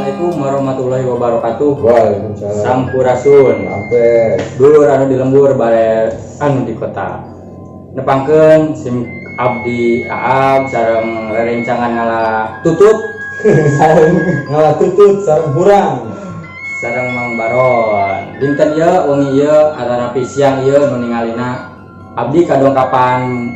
Assalamualaikum warahmatullahi wabarakatuh. Waalaikumsalam. Sampurasun. Sampai. Dulur anu di lembur, bare anu di kota. Nepangkeun sim abdi Aab sareng rerencangan ngala tutut. Ngala tutut sareng hurang. Sareng Mang Baron. Dinten ieu, wengi ieu, atanapi siang ieu nu ningalina abdi kadongkapan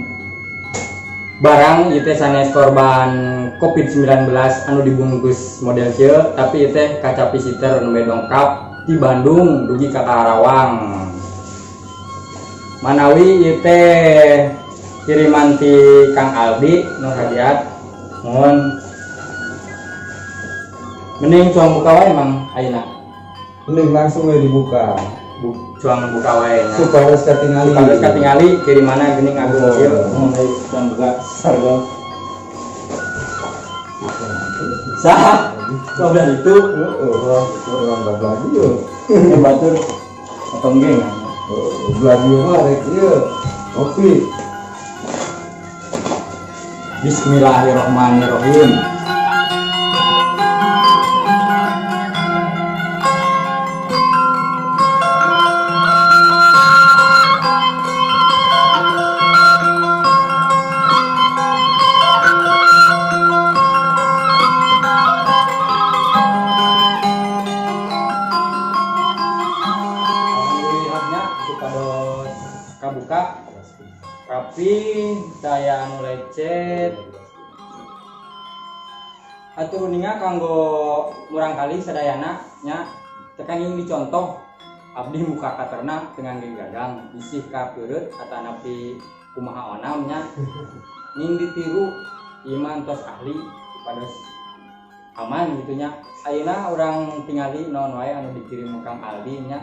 barang ieu teh sanes korban COVID-19 anu dibungkus model kieu, tapi ieu teh kacapi siter nu dongkap di Bandung dugi ka Karawang. Manawi ieu teh kiriman ti Kang Aldi Nur Hadiat. Mohon mending cuang buka wae, Mang, ayeuna. Mending langsung we dibuka. Cuang buka wae nya. Supados katingali. Supados katingali kirimanna geuning agung Oh. kieu. Mohon deui cuang buka. Sarga. Sah. Coba itu. Heeh, urang belah dieu. Batur atau geng. Belah dieu mah rek ieu. Kopi. Bismillahirrahmanirrahim. Alhamdulillahnya supados kabuka rapi, saya anu lecet. Atur uninga kanggo murangkali sadayana nya, tekan yang dicontoh abdi muka katerna dengan gagang bisih kapeureut atanapi kumaha onam nya, ning ditiru iman tos ahli supados aman gitu nya. Ayeuna urang tingali naon wae anu dikirim Kang Aldi nya,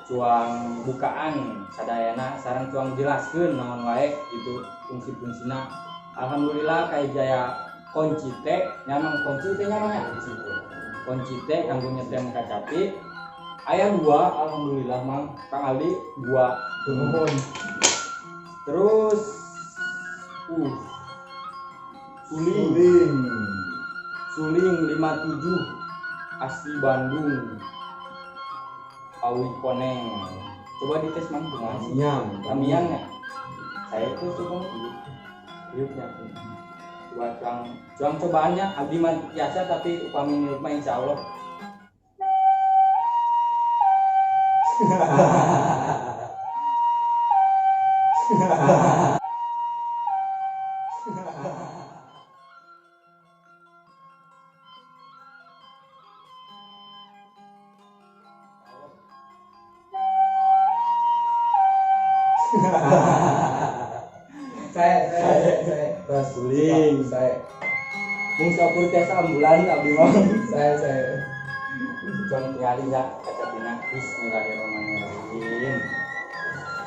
cuang bukaan sadayana sareng cuang jelaskeun naon wae gitu fungsi-fungsina. Alhamdulillah kai jaya kunci teh nya, Mang, kunci teh nya, Mang, ya, kunci teh kanggo nyetem kacapi aya dua. Alhamdulillah, Mang, Kang Aldi dua. Nuhun. Terus suling. Suling. Suling 57 asli Bandung, Awi Koneng. Coba dites, Mang, kumaha sih? Tamiang. Tamiang ya, saya itu suka liuknya buat cuang cuang cobaannya. Abdi mah biasa, tapi upami niup mah insya Allah. Saya. Terus Suling. Saya. Mung saukur tes ambulan abdi mah. Saya. Cuang tingali ya kacapina. Bismillahirrahmanirrahim.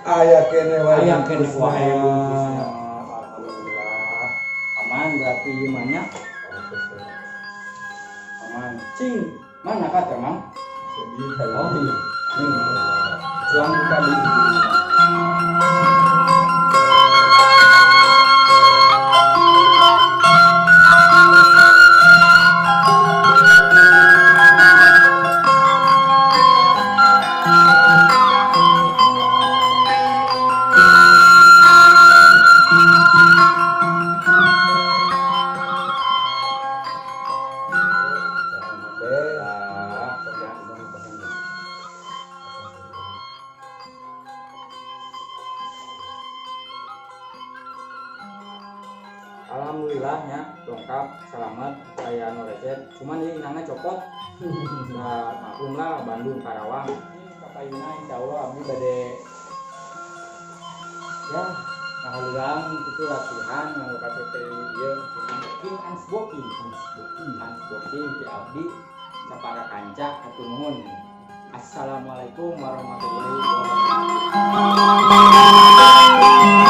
Aya kene wae. Aya kene wae bungkusna. Bungkusna. Alhamdulillah aman berarti ieu mah nya. Aman cing mana kata, Mang? Sedih. Oh iya, ini cuang buka dulu. Ah, sok ya. Alhamdulillahnya lengkap, selamat, saya nu recet cuman ini inangnya copot. Nah, maklum lah Bandung Karawang ini kapayuna. Insya Allah abdi bade ya ngahuleng itu latihan nganggo KTP ieu King Ansboking, Ansboking, Ansboking ti abdi sapara kanca. Hatur nuhun. Assalamualaikum warahmatullahi wabarakatuh.